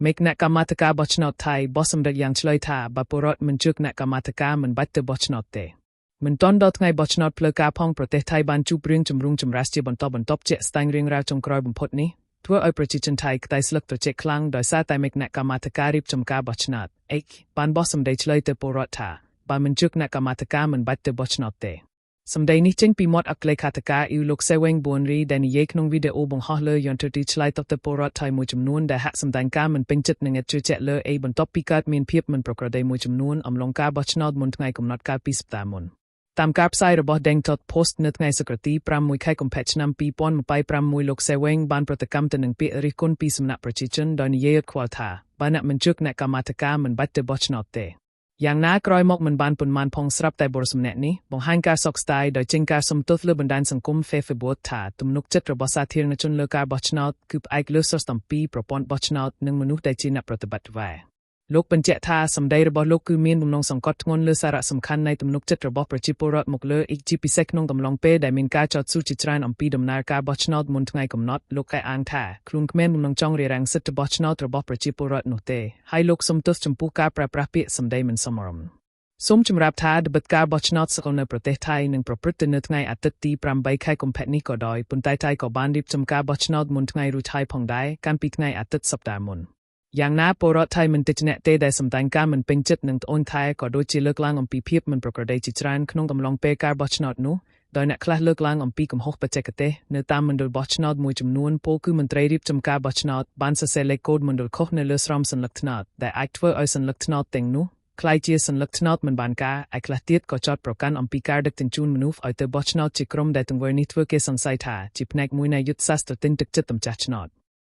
មេគណៈកម្មាធិការបោះឆ្នោតថៃបោះសម្រេចយ៉ាងឆ្លើយថាបើពលរដ្ឋមិនជឿគណៈកម្មាធិការមិនបាច់ទៅបោះឆ្នោតទេមិនទាន់ដល់ថ្ងៃបោះឆ្នោតផ្លូវការផងប្រទេសថៃបានជួបរឿងចម្រូងចម្រាសជាបន្តបន្ទាប់ជាក់ស្ដែងរឿងរ៉ាវចុងក្រោយបំផុតនេះធ្វើឲ្យប្រជាជនថៃក្តៅស្លឹកត្រជាក់ខ្លាំងដោយសារតែមេគណៈកម្មាធិការរៀបចំការបោះឆ្នោត H បានបោះសម្ដីឆ្លើយទៅពលរដ្ឋថាបើមិនជឿគណៈកម្មាធិការមិនបាច់ទៅបោះឆ្នោតទេសម្ដីនេះចេញពីមាត់អគ្គលេខាធិការអ៊ីវលោកសេវេងបួនរីដែលនិយាយក្នុងវីដេអូបង្ហោះលើយន្តទីឆ្លើយតបទៅពលរដ្ឋថៃមួយចំនួនដែលហាក់សម្ដែងការមិនពេញចិត្តនិងជឿជាក់លើអេបន្ទាប់ពីកើតមានភាពមិនប្រក្រតីមួយចំនួនអំឡុងការបោះឆ្នោតមុនថ្ងៃកំណត់កាលពីសប្តាហ៍មុនតាមការផ្សាយរបស់ Deng Tot Post នៅថ្ងៃសុក្រទី6ខែកុម្ភៈឆ្នាំ2026លោកសេវេងបានប្រតិកម្មទៅនឹងពាក្យរិះគន់ពីសំណាក់ប្រជាជនដោយនិយាយឥតខ្វល់ថាបើអ្នកមិនជឿគណៈកម្មាធិការមិនបាច់ទៅបោះឆ្នោតទេយ៉ាងណាក្រោយមកមិនបានប៉ុន្មានផងស្រាប់តែបុរសម្នាក់នេះបង្ហាញការសោកស្ដាយដោយចេញការសុំទោសលើបណ្ដាញសង្គម Facebook ថាទំនុកចិត្តរបស់សាធារណជនលើការបោះឆ្នោតគឺផ្អែកលើសុស្តំពីប្រព័ន្ធបោះឆ្នោតនិងមនុស្សដែលជាអ្នកប្រតិបត្តិវ៉ែលោកបញ្ជាក់ថាសម្ដីរបស់លោកគឺមានបំណងសង្កត់ធ្ងន់លើសារៈសំខាន់នៃទំនុកចិត្តរបស់ប្រជាពលរដ្ឋមកលើអ៊ីកជាពិសេសក្នុងកំឡុងពេលដែលមានការចោទសួរជាច្រើនអំពីដំណើរការបោះឆ្នោតមុនថ្ងៃកំណត់លោកកែអាងថាខ្លួនគ្មានបំណងចង់រារាំងសិទ្ធិបោះឆ្នោតរបស់ប្រជាពលរដ្ឋនោះទេហើយលោកសុំទោសចំពោះការប្រើប្រាស់ពាក្យសម្ដីមិនសមរម្យសូមជម្រាបថាដបិទការបោះឆ្នោតសកលនៅប្រទេសថៃនឹងប្រព្រឹត្តទៅនៅថ្ងៃអាទិត្យទី8ខែកុម្ភៈនេះក៏ដោយប៉ុន្តែថៃក៏បានរៀបចំការបោះឆ្នោតមុនថ្ងៃរួចហើយផងដែរកាលពីថ្ងៃអាទិត្យសប្តាហ៍មុនយ៉ាងណាពលរដ្ឋថៃមិនតិចអ្នកទេដែលសម្ដែងការមិនពេញចិត្តនឹងត្អូញថែក៏ដូចជាលើកឡើងអំពីភាពមិនប្រក្រតីជាច្រើនក្នុងកំឡុងពេលការបោះឆ្នោតនោះដោយអ្នកខ្លះលើកឡើងអំពីកំហុសបច្ចេកទេសនៅតាមមណ្ឌលបោះឆ្នោតមួយចំនួនពោលគឺមន្ត្រីរៀបចំការបោះឆ្នោតបានសរសេរលេខកូដមណ្ឌលខុសនៅលើស្រោមសន្លឹកឆ្នោតដែលអាចធ្វើឲ្យសន្លឹកឆ្នោតទាំងនោះក្លាយជាសន្លឹកឆ្នោតមិនបានការឯខ្លះទៀតក៏ចោទប្រកាន់អំពីការដឹកជញ្ជូនមនុស្សឲ្យទៅបោះឆ្នោតជាក្រុមដែលទង្វើនេះធ្វើគេសង្ស័យថាជាផ្នែកមួយនៃយុទ្ធសាស្ត្រទិញទឹកចិត្តម្ចាស់ឆ្នោត។